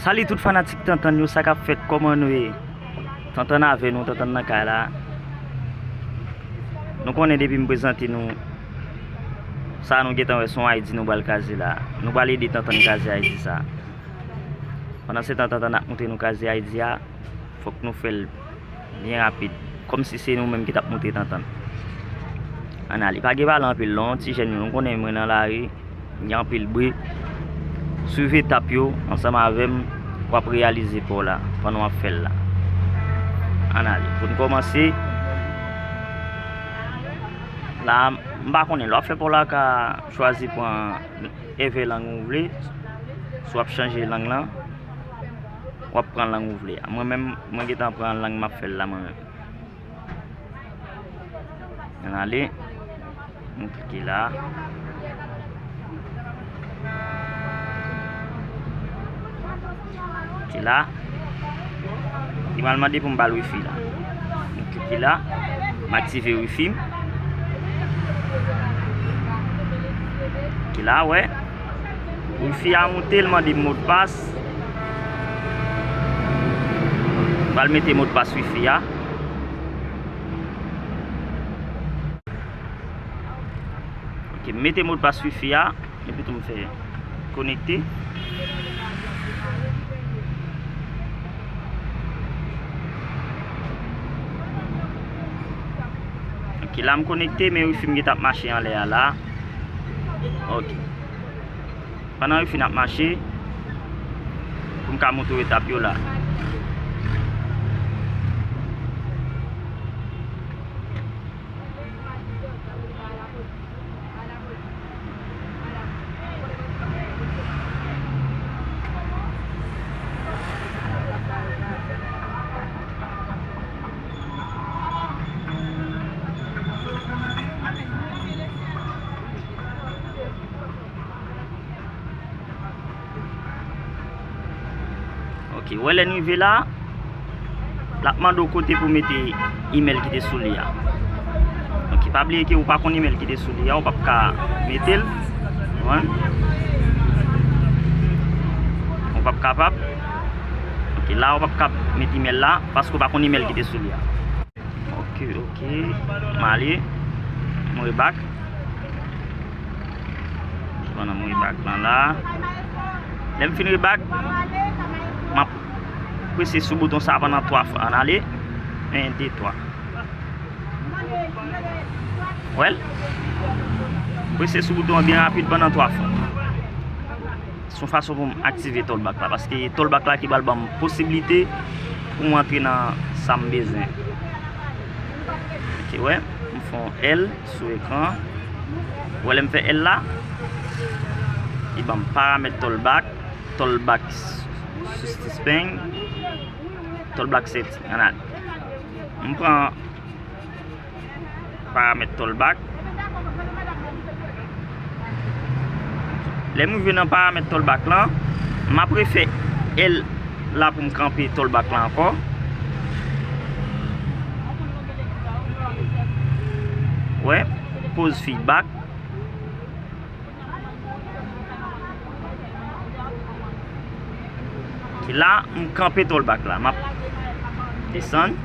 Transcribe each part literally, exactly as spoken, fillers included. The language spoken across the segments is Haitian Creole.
Salut tout fanatik Tantan yo, sa k ap fèt, kòman nou ye? Tantan avè nou, Tantan nan kay la. Nou konnen depi m prezante nou sa, nou gentan wè se yon I D nou pral kraze la. Nou pral ede Tantan kraze I D sa. Pandan se tan Tantan ap montre nou kraze I D a, fòk nou fè l byen rapid, kòmsi se nou menm ki t ap montre Tantan. Ann ale, pa gen pale anpil non, ti jèn yo, nou konnen mwen nan lari, gen anpil bri. Swiv etap yo ansanm avè m, w ap reyalize pa w la pandan w ap fè l la. Ann ale, pou n kòmanse, la, m pa konnen, lè w ap fè pa w la, w ka chwazi pran èvè lang ou vle, si w ap chanje lang lan, w ap pran lang ou vle a. Mwen menm, mwen gentan pran lang m ap fè l la, mwen menm. Ann ale. M klike la. Klike la. Li pral mande pou m ba l wifi la. M klike la. M aktive wifi m. Klike la, wè. Wifi a moute, l mande m modpas. M pral mete modpas wifi a. Ok, m mete modpas wifi a, epi tou m fè konekte. Ok, la m konekte, men wifi m gentan ap mache anlè a la. Ok. Pandan yo fin ap mache, pou m ka montre w etap yo la. Ok, wè lè n rive la, l ap mande w kote pou mete imèl ki te sou li a. Ok, pa bliye ke ou pa konn imèl ki te sou li a, ou p ap ka mete l. Konprann? Ou p ap kapab. Ok, la ou p ap ka mete imèl la, paske ou pa konn imèl ki te sou li a. Ok, ok. M ale. M rebak. Pandan m rebak lan la. Lè m fin rebak, m ap prese sou bouton sa pandan twa fwa. Ann ale. En, de, twa. Wè l? M prese sou bouton an byen rapid pandan twa fwa. Se yon fason pou m aktive Talkback la, paske Talkback la ki pral ban m posiblite pou m antre nan sa m bezwen. Ok, wè, m fè yon L sou ekran. Wè, lè m fè L la, li ban m paramèt Talkback, Talkback s-, suspension, Talkback setting. Ann ale. M pran paramèt Talkback. Lè m rive nan paramèt Talkback lan, m ap refè L la pou m kanpe Talkback lan ankò. Wè, pause feedback. Ki la, m kanpe Talkback la. M ap desann.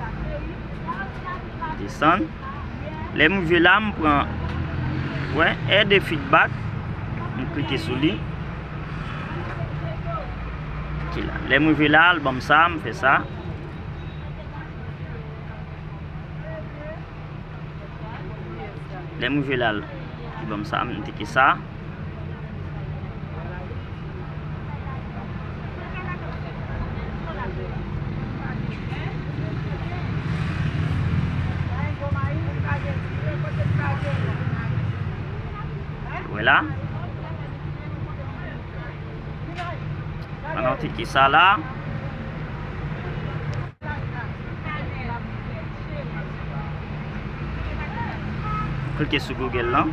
Desann. Lè m rive la, m pran, wè, add feedback. M klike sou li. Ki la. Lè m rive la, l ban m sa, m fè sa. Lè m rive la, li ban m sa, m teke sa. Wè la. Pandan w teke sa la. Klike sou Google lan.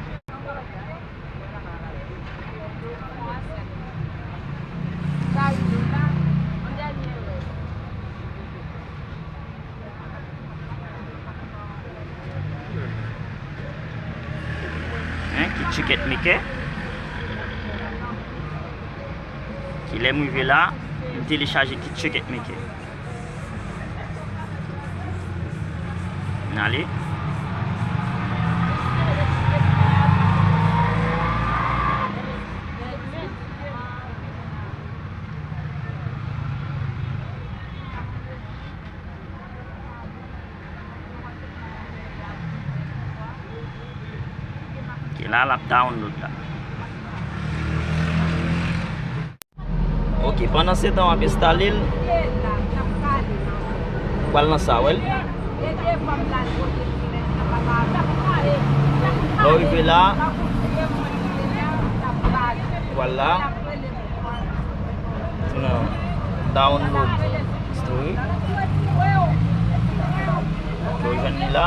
Hein, ki ticket maker. Ki lè m rive la, m Telechaje kit Check It Maker. N ale. Ok, la, l ap download la. Ok, pandan se tan w ap enstale l, w al nan sa, w wè l. Lè w rive la, vwala. Nan download story. Ou jwenn li la.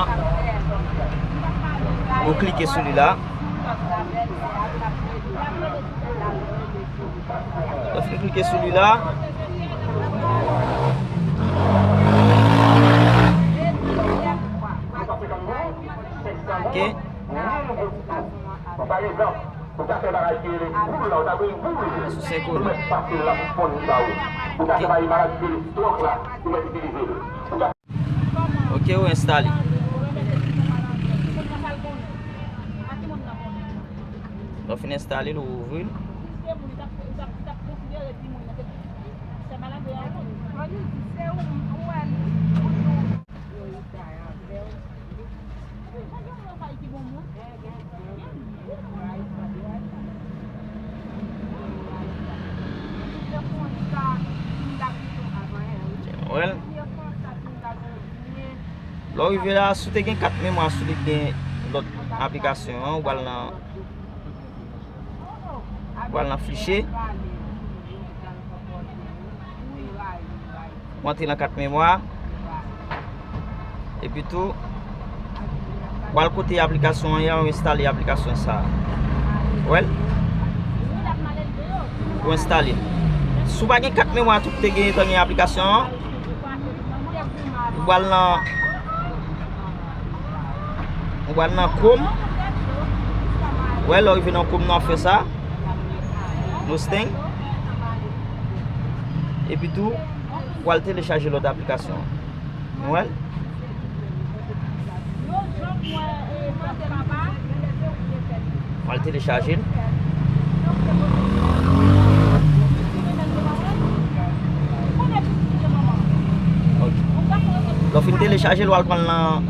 Ou klike sou li la. Lè w fin klike sou li la. Ok. Sou senk goud. Ok. Ok, ou enstale. Lè w fin enstale l, ou ouvri l. Well, lè w rive la, si w te gen kat memwa, si w te gen lòt aplikasyon an, ou pral nan, ou pral nan fichye. Ou antre nan kat memwa. Epi tou, ou al kote aplikasyon an ye, ou enstale aplikasyon sa a. Ou wè l? Ou enstale l. Si w pa gen kat memwa tou, te gen, te gen aplikasyon an, ou al nan, ou al nan Chrome. Ou wè, lè w rive nan Chrome nan, w ap fè sa. Mustang. Epi tou, w al telechaje lòt aplikasyon an. Nou wè l? W al telechaje l. Ok. Lè w fin telechaje l, w al pran l nan,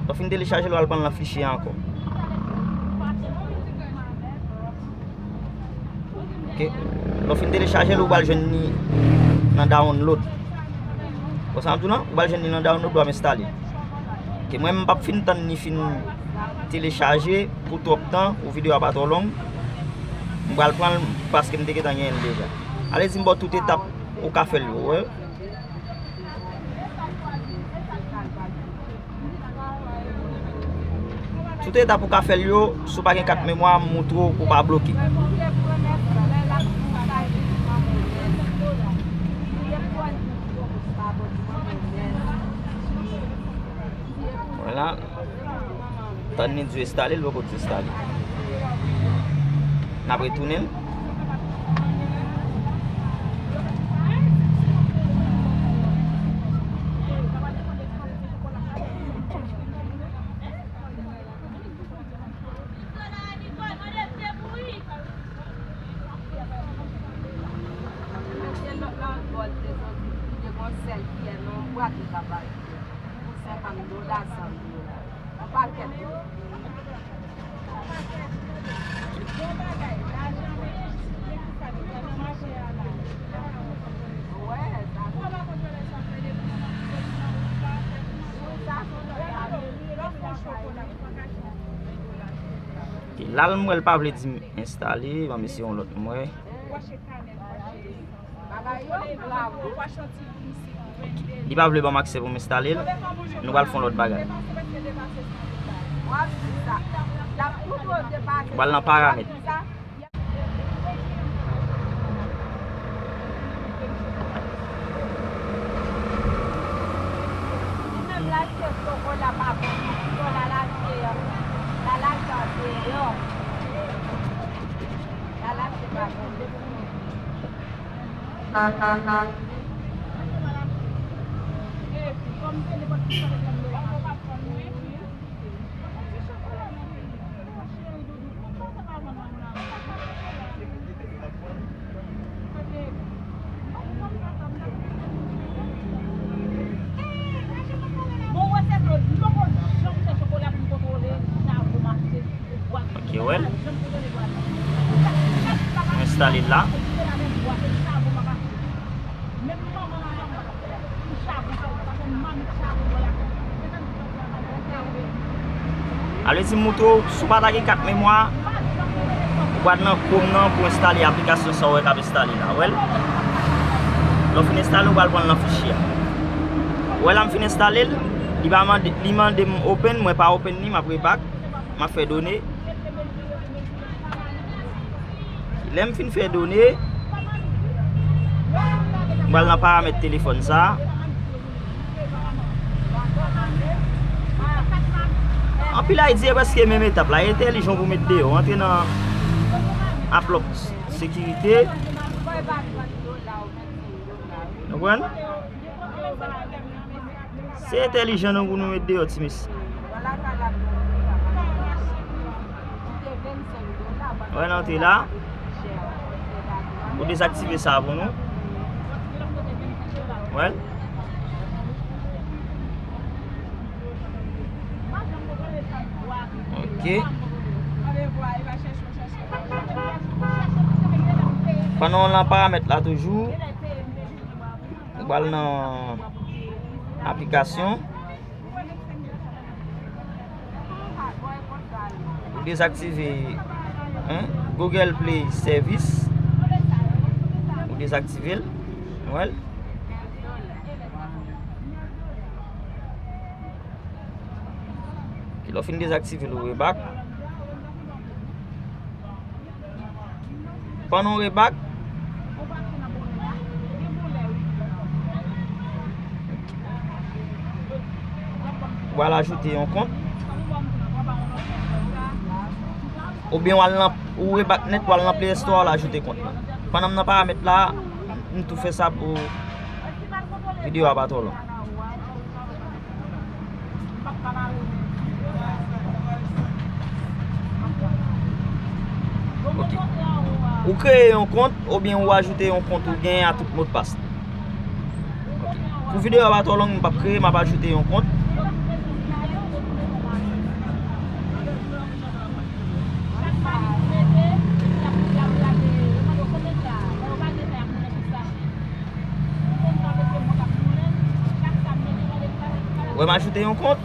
lè w fin telechaje l, w al pran l nan fichye an ankò. Ok. Lè w fin telechaje l, ou pral jwenn li nan download. Wè sa m ap di w lan? Ou pral jwenn li nan download, w ap enstale. Ok, mwen, m p ap fin tann li fin telechaje pou twòp tan, pou videyo a pa twò long. M pral pran l paske m te gentan genyen l deja. Ale di m ba w tout etap ou ka fè l yo, wè. Tout etap ou ka fè l yo, si w pa gen kat memwa, m montre w pou w pa bloke. Vwala. Tann li di enstale, l poko di enstale. N ap retounen l. Mete lòt lan bòl de zòt, li te gon sèl kiyè nan yon bwat li ka pale. Pou senkant dola, san dola. Yon pakèt yo. Wè, sa. Lal m wè l pa vle di m enstale, ban m eseye yon lòt m wè. Li pa vle ban m aksè pou m enstale l. Nou pral fè yon lòt bagay. Ou pral nan paramèt. Ok, wè l. Mwen enstale l la. Sa vle di m moutre w, si w pa ta gen kat memwa, ou pral nan Chrome nan pou enstale aplikasyon sa w wè k ap enstale la. Wè l? Lè w fin enstale, ou pral pran l nan fichye a. Wè la, m fin enstale l, li pa mande, li mande m open, mwen pa open li, m ap reback, m ap fè done. Lè m fin fè done, m pral nan paramèt telefòn sa a. Anpil Ayisyen prèske menm etap la. Entèlijan pou met deyò. Antre nan aplòp sekirite. Konprann? Se entèlijan nou pou nou met deyò, ti mesye. Wè, n antre la. Ou dezaktive sa pou nou. Wè. Ok. Pandan w nan paramèt la toujou, ou pral nan aplikasyon. Ou dezaktive, hein, Google Play Service. Ou dezaktive l. Wè l. Lè w fin dezaktive l, ou reback. Pandan w reback, w al ajoute yon kont. Oubyen w al nan, ou reback nèt, w al nan Play Store, w al ajoute kont lan. Pandan m nan paramèt la, m tou fè sa pou videyo a pa twò long. Ok. Ou kreye yon kont oubyen ou ajoute yon kont ou genyen a tout modpas. Ok. Pou videyo a pa twò long, m p ap kreye, m ap ajoute yon kont. Wè, m ajoute yon kont.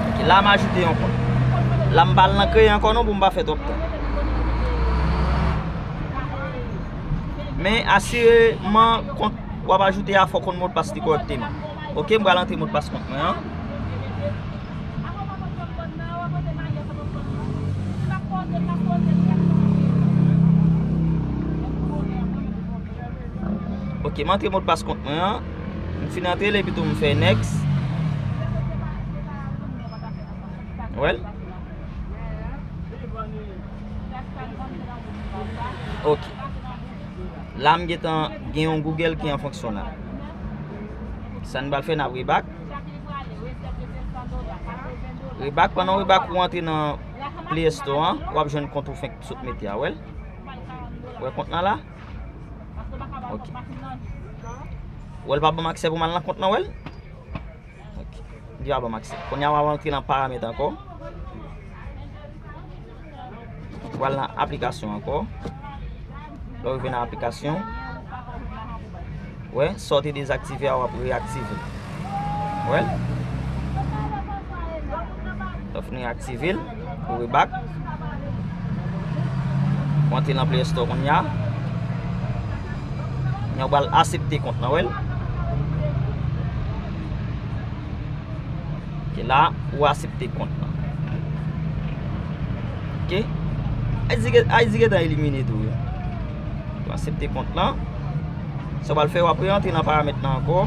Ok, la m ajoute yon kont. La m pa al nan kreye ankò non pou m pa fè twòp tan. Men asireman kont w ap ajoute a fò w konn modpas li kòrèkteman. Ok, m pral antre modpas kont mwen an. Ok, m antre modpas kont mwen an. M fin antre l epi tou m fè next. Wè l? Ok. La m gentan gen yon Google ki an fonksyon la. Sa n pral fè, n ap reback. Reback, pandan w reback ou antre nan Play Store an, w ap jwenn kont ou fenk sot mete a, wè l? Wè kont lan la? Ok. Wè l pa ban m aksè pou m al nan kont lan, wè l? Ok. Li pa ban m aksè. Kounye a w ap antre nan paramèt ankò. W al nan aplikasyon ankò. Lè w rive nan aplikasyon, wè, sa w te dezaktive a, w ap reyaktive l. Wè l? Lè w fin reyaktive l, ou reback. Ou antre nan Play Store kounye a. Kounye a w pral aksepte kont lan, wè l? Ok, la, ou aksepte kont lan. Ok? Ayiti gen, Ayiti gentan elimine tou, wi. Ou aksepte kont lan. Sa w pral fè, w ap re-antre nan paramèt lan ankò.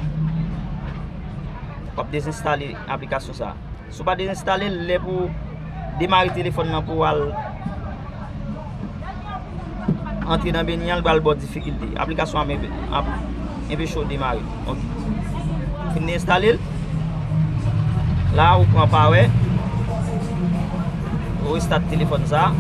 W W ap dezenstale aplikasyon sa a. Si w pa dezenstale l, lè pou w demare telefòn nan pou w al antre nan menyu an, l pral ba w difikilte. Aplikasyon an ap enpe, ap enpeche w demare. Ok. Fin enstale l. La, ou pran power. Ou restart telefòn sa a.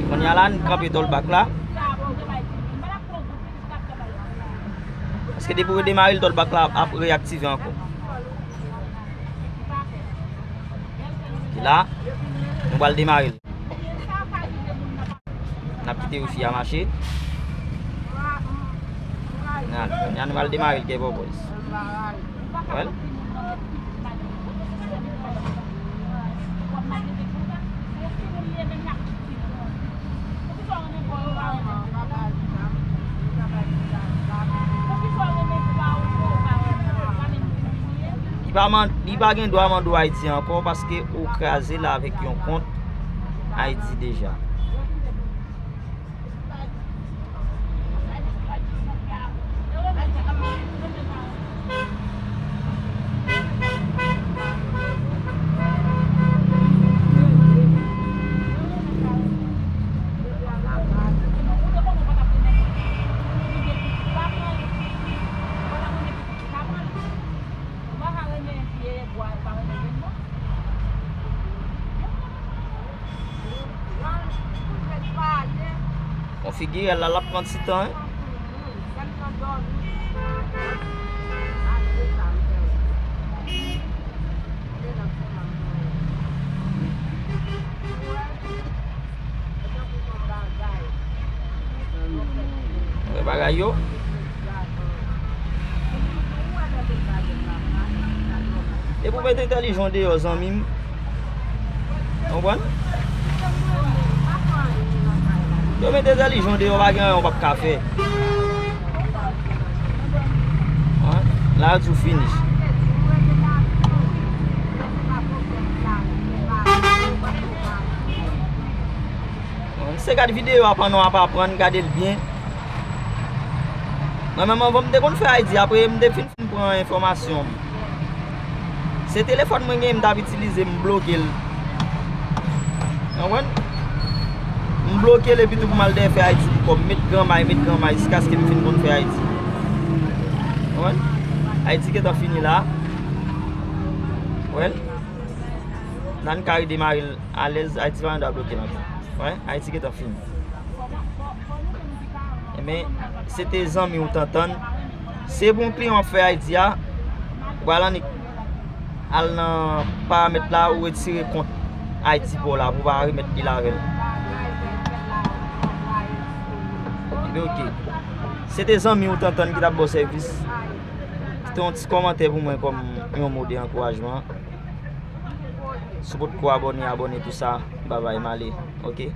Kounye a la, n kanpe Tollback la. Paske depi w redemare l, Tollback la ap reyaktive ankò. Epi la, nou pral demare l. N ap kite wifi a mache. Nan, kounye a nou pral demare l, gen pòpòz. Wè l. Li pa man-, li pa gen dwa mande w I D ankò paske ou kraze l avèk yon kont I D deja. Konfigire l la, l ap pran ti tan, wi. Wè bagay yo. Depi w met entèlijan w deyò, zanmi m. Konprann? Yo met entèlijan w deyò, pa gen anyen w p ap ka fè. Wi, la yo di w finish. Wi, se gad videyo a pandan w ap aprann, gade l byen. Mwen menm anvan m te konn fè I D, apre m te fin pran enfòmasyon m. Se telefòn mwen genyen m t ap itilize, m bloke l. Konprann? M bloke l epi tou pou m al dèyè fè I D pou kò m, met granmay, met granmay jiskaske m fin konn fè I D. Konprann? I D gentan fini la. Wè l. La n ka redemare l alèz, I D pa gen dwa bloke l ankò. Wè, I D gentan fini. Ebyen, se te zanmi w Tantann. Se pou yon kliyan w ap fè I D a, ou pral annik al nan paramèt la, ou retire kont I D pa w la, pou w pa remèt li l avè l. Ebyen, ok. Se te zanmi w Tantann ki t ap ba w sèvis. Kite yon ti kòmantè pou mwen kòm yon mo de ankourajman. Si w potko abòne, abòne tou sa. Babay, m ale. Ok.